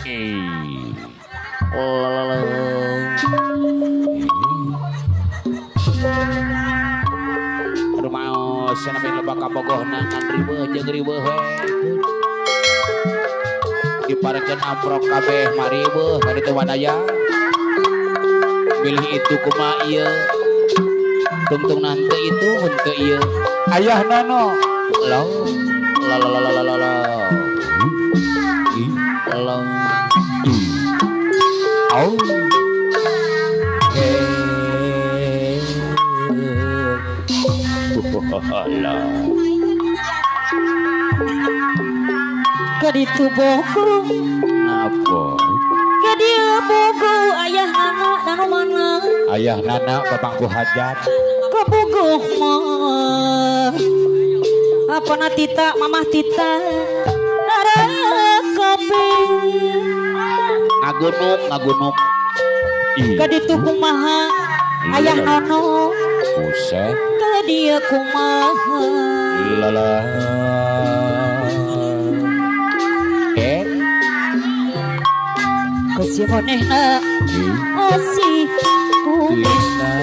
Aduh maos cenah loba kabogohna ngan riweuh jeung riweuh we. Diparekeun amprok kabeh mariweuh ka ditu wadaya. Pilih itu kumaha ieu. Tungtung nanti itu henteu ieu. Ayah Nono. Lo la la la la la la. Lo. Au. Kaditu bogo. Napa? Kadieu bogo ayah nana nanu mana? Ayah nana bapangku hajat. Kabogoh mah. Apana tita mamah tita. Naraya kabeh. Ngagunung ngagunung. Kaditu kumaha ayah nono. Buset. Kadieu kumaha. Lala. Kasih manehna asih kumisna.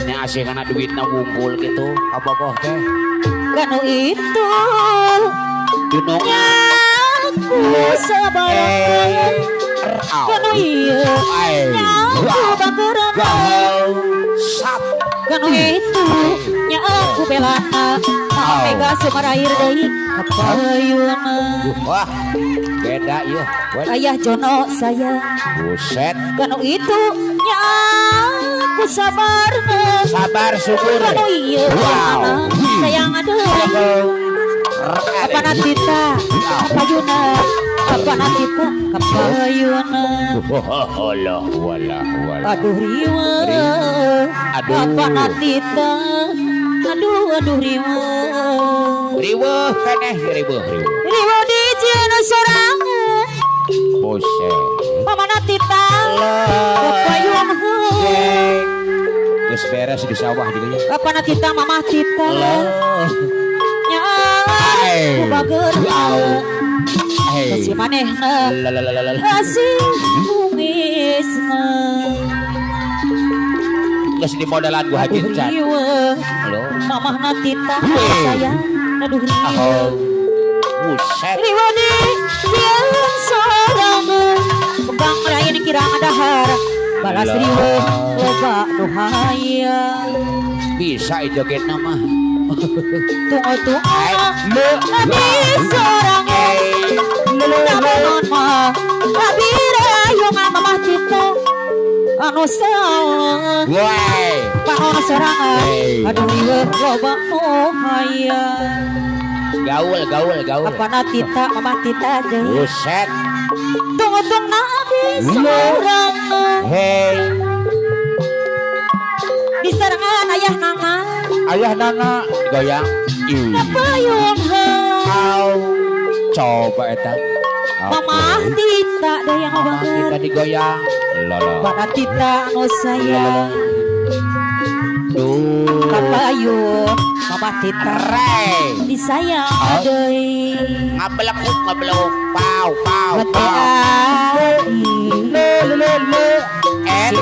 Nya asih kana duitna wungkul kitu kabogoh teh. Kanu itu Dunung nyaku sabar. Kanu ieu nyaku bageurana. Sap. Kanu itu nyaku belana. Mega sumarair deui kapayuna. Wah, beda ieu. Ayah Jono saya. Buset. Kanu itu nyaku sabarna. Sabar syukur. Kanu ieu wow. Sayang aduh. Apana tita kapayuna. Apana tita kapayuna. Allah wala wala. Aduh riweuh. Aduh. Apana tita. Aduh aduh riweuh. Riweuh keneh riweuh riweuh. Riweuh di jieun sorangan. Buset. Pamana tita. Kapayun heuh. Geus beres di sawah juga nya. Apana tita mamah tita. Nya ku bageurna. Kasih manehna. Kasih kumisna. Geus dimodalan ku Haji Can. Mamahna tita sayang aduh riweuh. Buset. Riweuh di jieun sorangan. Pegang lain kirang dahar. Balas riweuh loba nu hayang. Bisa jogetna mah. Tunggu-tunggu abi sorangan. Namun mah abi rayungan mamah tita. Anu salah. Panon sorangan. Aduh riweuh loba nu hayang. Gaul gaul gaul. Apana tita mamah tita deui. Buset. Tungtung nabi sorangan. Hei. Diserangan ayah nana. Ayah nana goyang. Kapayun hau. Coba eta. Mamah tita deui yang Mamah tita digoyang. Lala. Pada tita anu sayang. Duh. Kapayun mamah tita. Disayang deui. Ngabelekuk ngabelekuk. Pau pau pau. Le le le. Si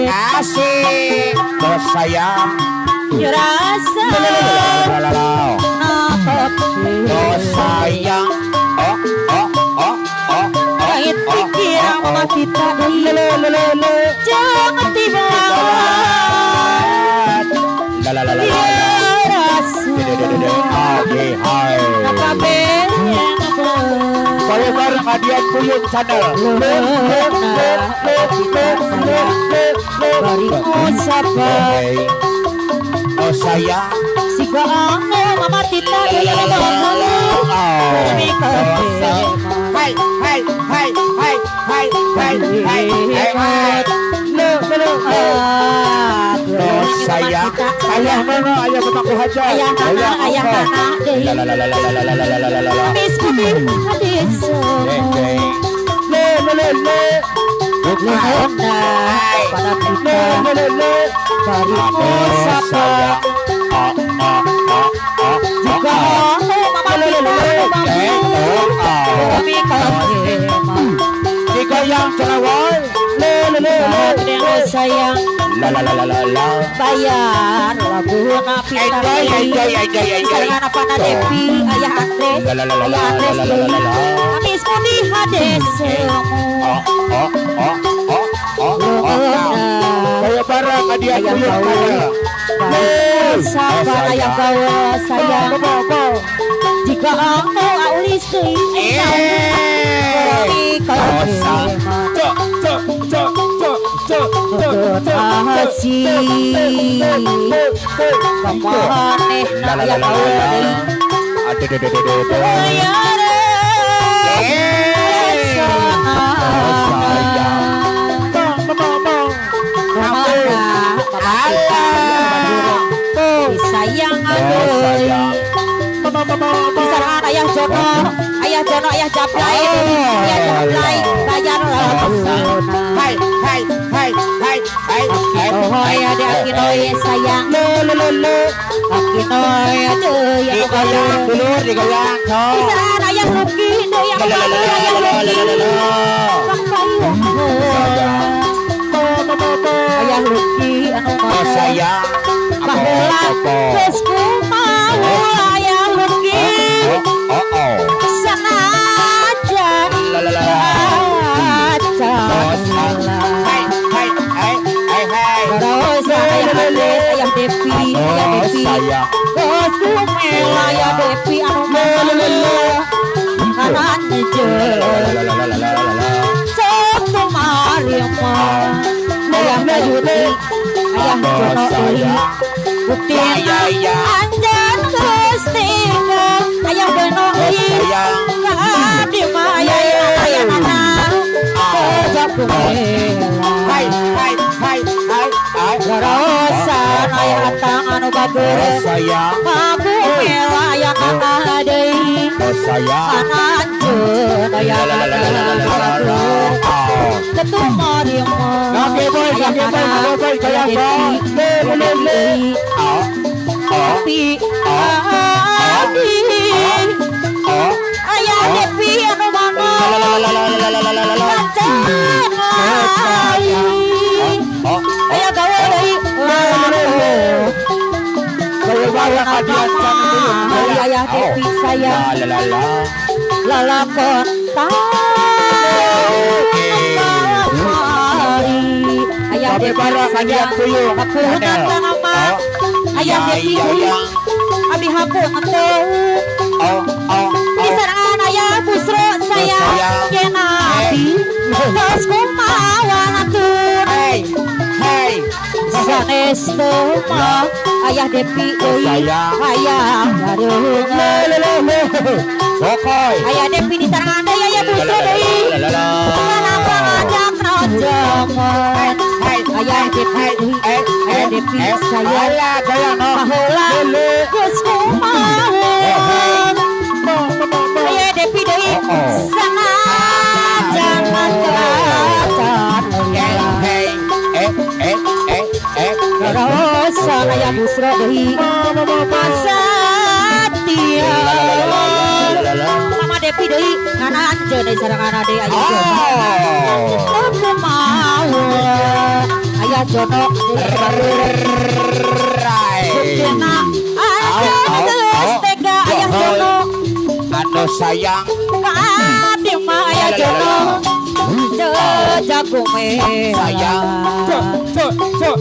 asik. Bos sayang. Rasa. Bos sayang. Oh oh oh oh. Pahit pikir mamah tita deui. Le le le le. Jangan tiba. La la la la. Rasa. Hai. Saya bareng Adian Puyung Channel. Oh sayang. Siga anu mama tita Hai hai hai hai hai hai hai hai. Oh sayang. Ayah mana ayah bapakku hajar. Ayah nana ayah nana deui. La la la la la la la la la la. Habis putih hadis. Le le le le. Lona pada kita Le le le. Bari sapa. Oh oh oh oh. Juga mama tita. sayang. La la la la la la. Bayar laguna pintar. Enjoy enjoy enjoy. Sarana pana Devi ayah Andres. La la la la Ayah Andres la la la la. Amis muni hades Oh oh oh oh oh oh. Kaya barang hadiah Ayah kaya. Sabar ayah gawe sayang. Jika anu aulis deui. Cok cok cok cok cok cok cok. Kamanehna ayah gawe deui. Aduh aduh aduh aduh. Sayang aduh. Sarangan ayah Jono, ayah Jono, ayah Jablay, ayah Jablay, bayar laguna. Hai hai hai hai hai. Akinoy ada Akinoy sayang. Lo lo lo lo. Akinoy ada yang digoyang dulur digoyang. Sarangan ayah Luki, ayah Luki, ayah Luki. Ayah Luki anu mana? Sayang. Baheula geus kumaha ayah Luki. Sanajan Hai hai hai hai hai. Rosa ayah Andres, ayah Devi, ayah Devi. Geus kumela ayah Devi anu mana? Kanan jeun. Sok kumarima ayah Mayuti, ayah Jono deui. Buktina anjeun geus tinggal ayah Beno deui. Ka abdi mah ayah ayah nana. Sejak kumela. Hai hai hai hai hai. Raraosan ayah atang anu bager. Kakumela ayah nana deui. Anjeun ayah nana bager. Ketumarima Oke boy, oke boy, oke boy, kayak boy. Le le le. Tapi abdi ayah Devi anu mana? Lancar lain. Ayah gawe deui. Kaya barang hadiah Ayah Devi sayang. Lalakon ayah Devi sayang. Kapunan nama ayah Devi abdi hapun teu. Disarangan ayah Busro sayang yen abdi geus kumaha atuh. Sanes teu mah ayah Devi deui hayang gareungan. Ayah Devi disarangan deui ayah Busro deui. Kenapa ngajak rojongan? Ayah Devi deui, ayah Devi sayang. Baheula geus kumaha. Ayah Devi deui sanajan kacan. Raraosan ayah Busro deui masatia. Mama Devi deui ngana anjeun deui sareng deui ayah Jono. Aku mau ayah Jono buktina anjeun geus tega ayah Jono. Anu sayang ka abdi mah ayah Jono. Sejak kumela sayang. Cok cok cok.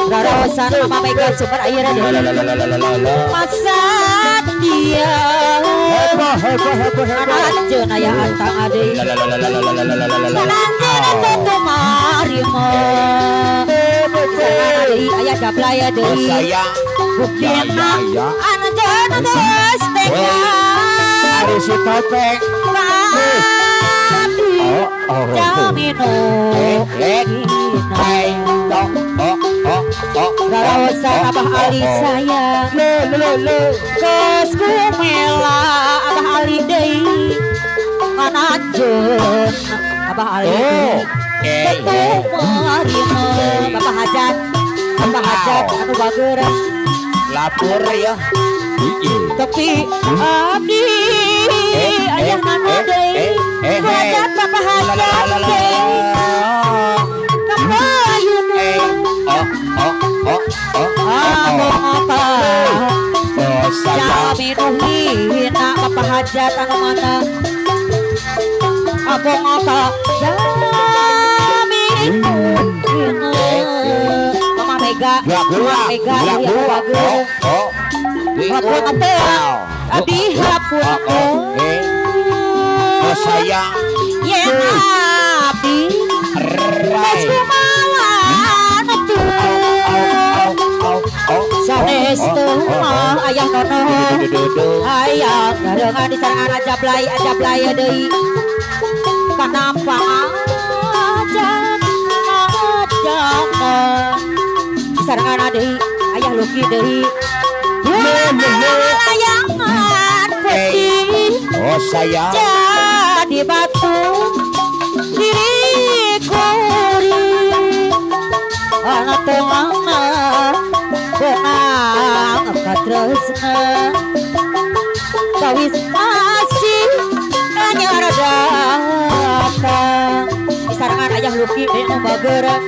Raraosan Mama Mega super air deui masatia. Heboh heboh heboh heboh. Anjeun ayah antang deui. Anjeun atuh marima. Sarangan deui ayah Jablay deui. Sayang. Buktina anjeun geus tega. Ari si topeng. Jamino. Hai oh oh oh oh. Raraosan Abah Ali sayang. Le le le. Geus kumela Abah Ali deui. Anjeun Abah Ali deui. Ketumarima Bapak Hajat, Bapak Hajat anu bager. Lapor ya. Tapi abdi ayah nana deui. Hajat Bapak Hajat deui. Kapayun. Oh sayang hina Bapak hajat anu mana abong apa jamin Mama Mega Mama Mega Abdi hapun oh sayang yen abdi sanes teu mah ayah nono ayah barengan di sarangan ajablay deui kanapa ajak di sarangan deui ayah Luki deui layangan putih oh sayang jadi batu diri kuring anak tengah benang katresna kawis asih anyar datang di sarangan ayah Luki nu bager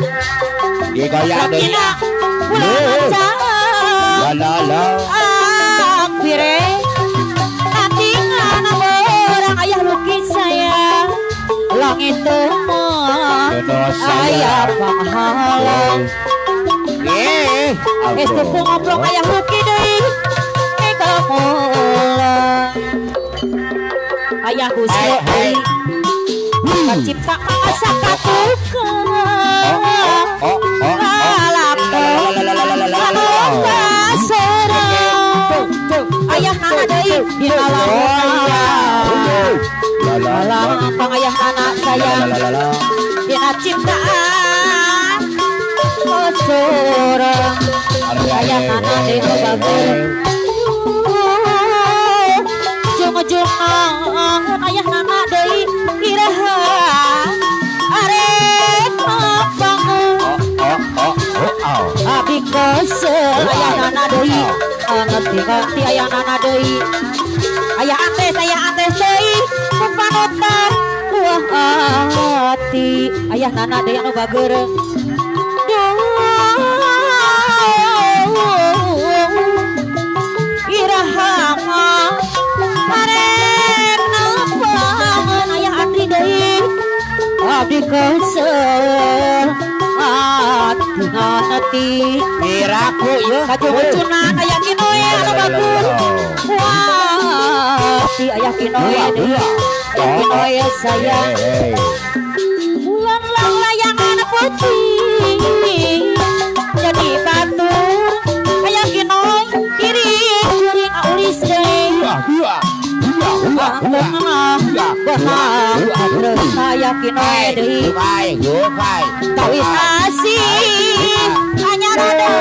digoyang deui la la la akhire katingan orang ayah Luki sayang langit teu mah aya panghalang. Es tepung oplong ayah Luki deui eka mulang ayah Husro deui kacipta mangasa katukang lalakon anu kaserang ayah nana deui dina lamunan lalangkang ayah nana sayang dina ciptaan sorang ayah nana deui bager jung-jung ayah nana deui iraha arek mapangun abi kesel ayah nana deui ngerti-ngerti ayah nana deui ayah antes deui kupanutan buah hati ayah nana deui anu bager. Irahama arek napangan ayah Andri deui abdi kesel ati nganti miraku ieu kajujunan ayah Kinoy anu bagus wah ti ayah Kinoy deui ayah Kinoy sayang bulan lang layangan putih jadi batur ayah Kinoy diri kuring aulis deui terus ayah Kinoy deui kawis asih anyar dateng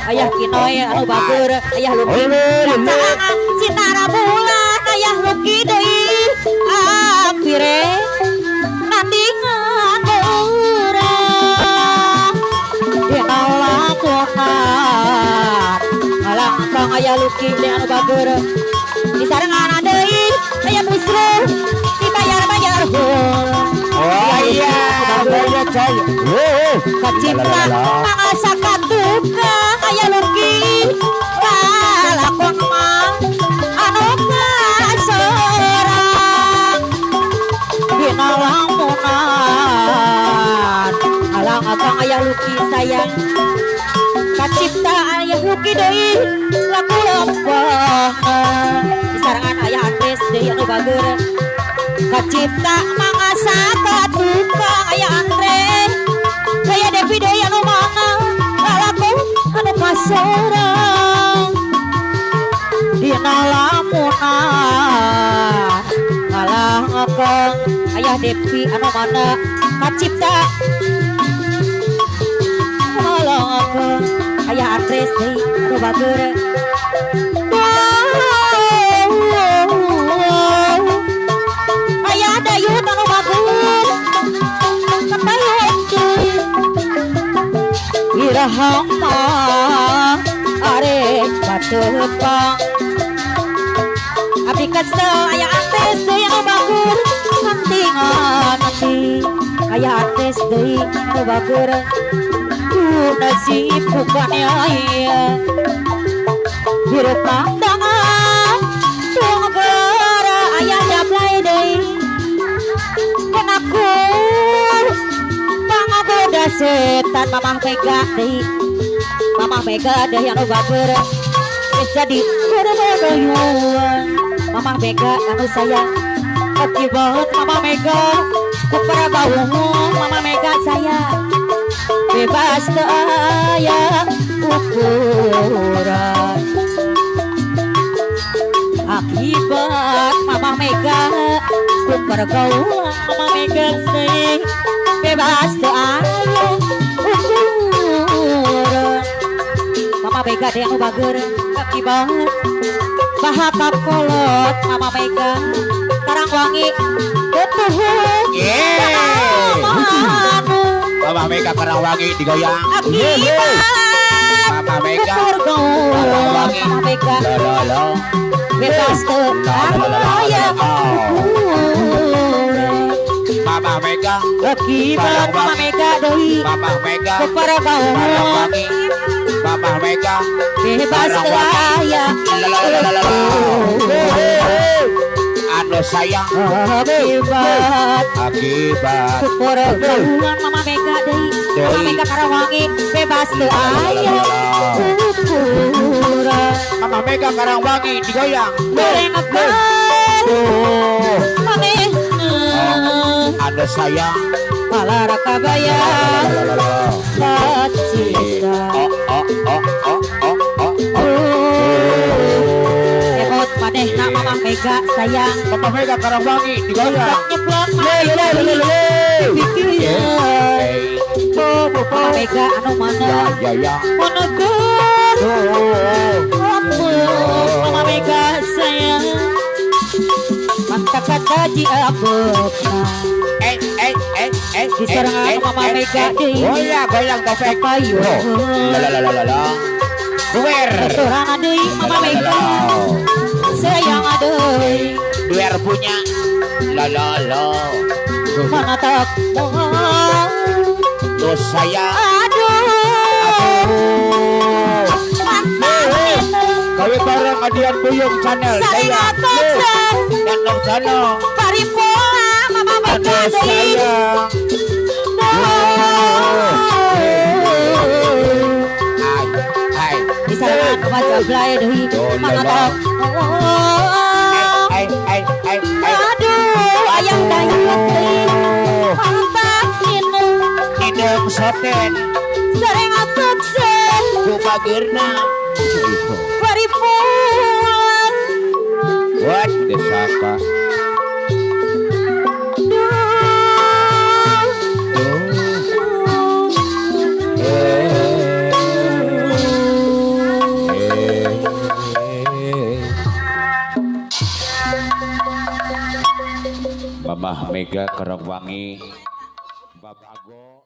ayah Kinoy anu bager ayah Luki kacangan sitara bulan ayah Luki deui akhire nandingan urang dina lakonan ngalangkang ayah Luki deui anu bager di sarengan deui ayah Busro dibayar-bayar oh iya bayar coy kacipta mangasa katukang ayah Luki lalakon mah anu kasorang dina lamunan alang-akang ayah Luki sayang kacipta ayah Luki deui laku lempangan di sarangan ayah Andres deui anu bager kacipta mangasa katukang ayah Andre kaya Devi deui anu mana lalaku anu kasorang dina lamunan ngalangkang ayah Devi anu mana kacipta ngalangkang ayah Andres deui anu bager. Ayah Dayut anu bager kepayun deui irahama arek batepang abdi kesel ayah Andres deui anu bager ngantingan ati ayah Andres deui anu bager. Nasib bukan aya hirup pandangan tong gara aya jablay deui kenaku pangagoda setan Mamah Mega deui Mamah Mega deui anu bager geus jadi korban Mamah Mega anu sayang akibat Mamah Mega ku para baung Mamah Mega sayang bebas teu aya ukuran akibat Mamah Mega ku pergaulan Mamah Mega deui bebas teu aya ukuran Mamah Mega deui anu bager akibat bahakap kolot Mamah Mega Karangwangi ketuhun Mamah Mega Karangwangi digoyang akibat Mamah Mega Karangwangi Mamah Mega bebas teu aya Mamah Mega akibat Mamah Mega deui Mamah Mega Karangwangi Mamah Mega bebas teu aya anu sayang akibat akibat pergaulan Mamah Mega deui Mamah Mega Karangwangi bebas teu aya ukuran Mamah Mega Karangwangi digoyang goreng manehna anu sayang palara kabaya cinta oh oh oh oh oh oh emot manehna Mamah Mega sayang Mamah Mega Karangwangi digoyang nyeblak manehna pikiran Mamah Mega anu mana ya ya menegur Mamah Mega sayang mantap kata jiabokna diserangan Mamah Mega deui goyang goyang topek payu la la la la la duer sorangan deui Mamah Mega sayang deui duer punya la la la mana tak mau tuh sayang aduh gawe bareng Adian Buyung Channel saring atoksen dan sono paripola Mamah Mega deui diserangan Mamah jablay deui mana tak aduh ayang dayut deui mantap minum hidung soten sering atoksen ku bageurna paripuan buat desaka Mamah Mega Karangwangi Babago.